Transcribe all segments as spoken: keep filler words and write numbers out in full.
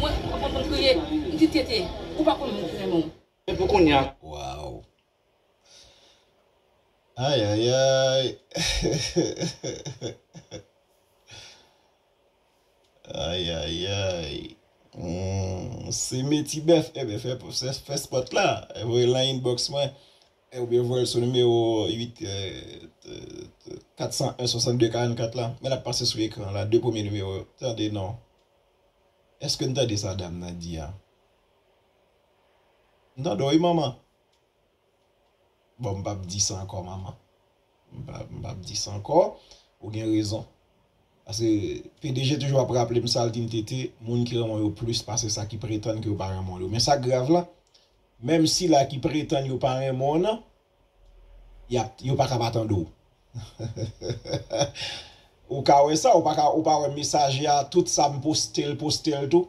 mwen, mwen pa konn moun kriye. M di Tete, ou pa konn moun ki renmen w. Men pou kounye a. Waw. Ay, ay, ay. Ay, ay, ay. Hmm, se Meti Bèf. Ebyen, fè, fè, fè spòt la. Voye l nan inbox mwen. Oubyen voye l sou nimewo uit, kat san en, swasannde, karannkat la. Men l ap pase sou ekran la. De premye nimewo yo. Tande non. Èske n tande sa dam nan di a? N tande w wi, manman. Bon, m p ap di sa ankò, manman. M p ap, m p ap di sa ankò. Ou gen rezon. Paske P D G toujou ap raple m sa, l di m, Tete, moun ki renmen w yo plis pase sa ki pretann ke yo pa renmen w yo. Men sa k grav la, menm sila ki pretann yo pa renmen w nan, y ap, yo pa ka pa tande w. Ou ka wè sa, ou pa ka, ou pa wè mesaje a, tout sa m poste l, poste l tou.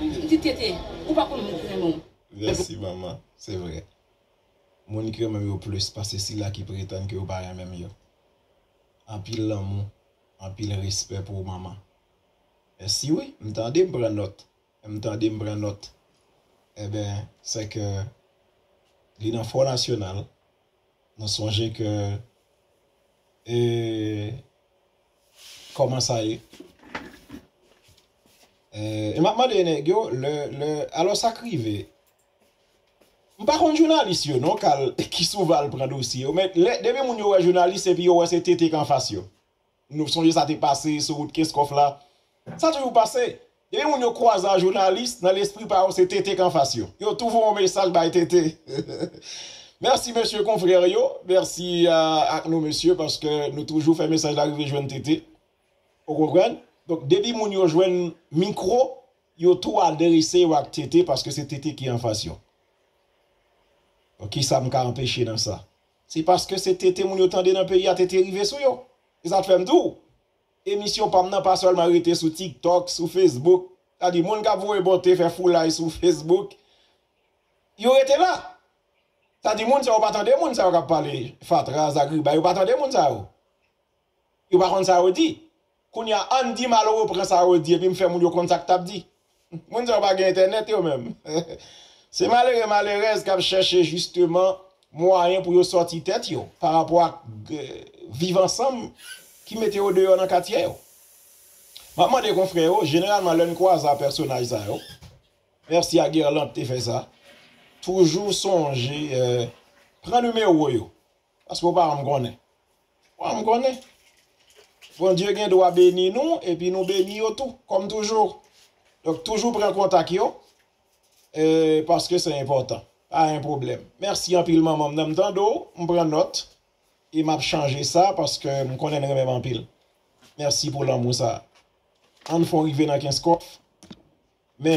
m di Tete, ou pa konn moun ki renmen w. Mèsi, manman. Se vre. Moun ki renmen m yo plis pase sila ki pretann ke yo pa renmen m yo. Anpil lanmou, anpil respè pou ou, manman. Mèsi, wi. M tande, m pran nòt. M tande, m pran nòt. Enben, sèke li nan Fò Nasyonal. Nou sonje ke, e, kòman sa ye? E, e m ap mande nèg yo, lè, lè, alò sa k rive. M pa konn jounalis yo non, Kal, ki souvan al pran dosye yo, men lè, depi moun yo wè jounalis epi yo wè se Tete k anfas yo. Nou sonje sa te pase sou wout Kenskòf la. Sa toujou pase. Depi moun yo kwaze a jounalis, nan lespri pa yo, se Tete k anfas yo. Yo tou voye yon mesaj bay Tete. Mèsi, mesye konfrè yo. Mèsi a, ak nou, mesye, paske nou toujou fè mesaj la rive jwenn Tete. Ou konprann? Donk, depi moun yo jwenn mikwo, yo tou adrese yo ak Tete paske se Tete ki anfas yo. Donk, kisa m ka anpeche nan sa? Se paske se Tete moun yo tande nan peyi a, Tete rive sou yo. E sa k fè m di w, emisyon pa m nan pa sèlman rete sou TikTok, sou Facebook. Sa di moun k ap voye bonte, fè foulay sou Facebook, yo rete la. Sa di moun sa yo pa tande moun sa yo k ap pale fatra, zagriba, yo pa tande moun sa yo. Yo pa konn sa yo di. Kounye a, ann di m al repran sa yo di, epi m fè moun yo konn sa k t ap di. Moun sa yo pa gen entènèt yo menm. Se malere, malerèz k ap chèche jisteman mwayen pou yo sòti tèt yo pa rapò ak, eh, viv ansanm ki mete yo deyò nan katye yo. M ap mande konfrè yo, jeneralman lè n kwaze a pèsonaj sa yo, mèsi a Guerlant te fè sa, toujou sonje, eh, pran nimewo yo. Paske w pa janm konnen. W pa janm konnen. Bondye gen dwa beni nou, epi nou beni yo tou, kòm toujou. Donk, toujou pran kontak yo, e, paske se enpòtan. Pa gen pwoblèm. Mèsi anpil, manman m nan, m tande w, m pran nòt, e m ap chanje sa, paske m konnen n renmen m anpil. Mèsi pou lanmou sa. Ann fè w rive nan Kenskòf. Men